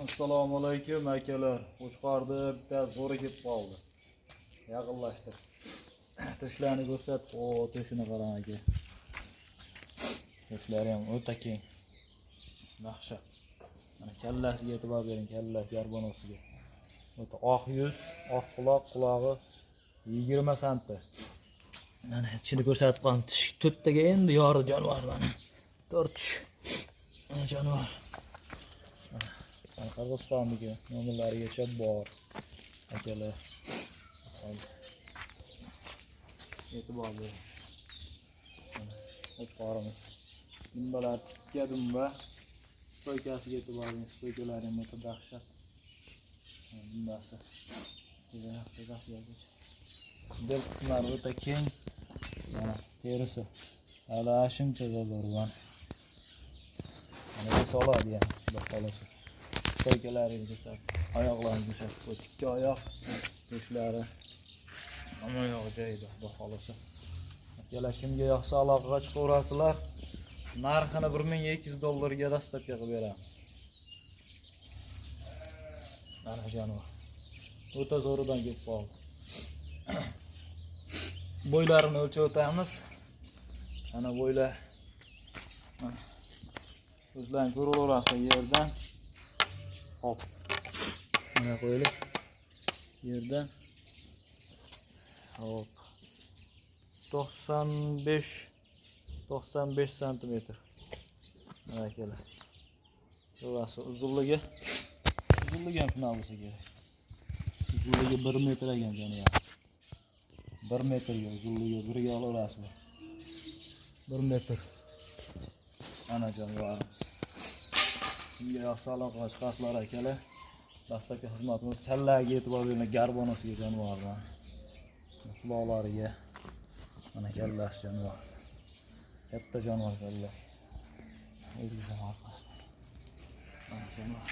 Assalomu alaykum akalar. Qo'chqorni bitta zo'ri kelib qoldi. Yaqinlashtir. To'shlarini ko'rsat. O, to'shini qarang aka. To'shlari ham o'ta keng. Dahshat. Mana kallasiga e'tibor bering, kalla garbonosiga. O'ta oq yuz, oq quloq, qulog'i 20 santi. Mana tishini ko'rsatib qo'yam. Tish to'rttaga endi yordi jonivor mana. 4 tish. Mana jonivor. Mana Qirg'izistonniki nomerlarigacha bor. Akalar. E'tibor bering. Mana qo'chqorimiz. Dumbalar tikka dumba. Stoykasiga e'tibor bering. Stoykalari ham o'ta dahshat. Mana dumbasi. Tepasiga. Bel qismlari o'ta keng. Mana terisi. Hali shuncha zo'r mana. Mana bu soladi yana, xudo xolasa. Stoykalarini ko'rsat, oyoqlarini ko'rsat. Bu tikka oyoq, to'shlari hamma yog'i joyida, xudo xolasa. Akalar, kimga yoqsa aloqaga chiqaverasizlar. Narxini 1200 dollarga доставка qilib beramiz. Mana jonivor. O'ta zo'ridan kelib qoldi. Bo'ylarini o'lchab o'tamiz. Mana bo'ylar. Mana. O'zlaring ko'raverasizlar yerdan. Hop. Mana qo'yaylik. Yerdan. Hop. 95 santimetr. Mana akalar. To'g'risi uzunligi. Uzunligi ham shunaqa bo'lsa kerak. Uzunligi 1 metr ekan jonivor. 1 metrga uzunligi birga olaverasizlar. 1 metr. Mana jonivorimiz. Kimga yoqsa aloqaga chiqasizlar akalar. Dastlabki xizmatimiz kallaga e'tibor bering, garbonosiga jonivorlar. Quloqlariga. Mana kallasi jonivor. Katta jonivor kalla. O'zgacha orqasida. Mana jonivor.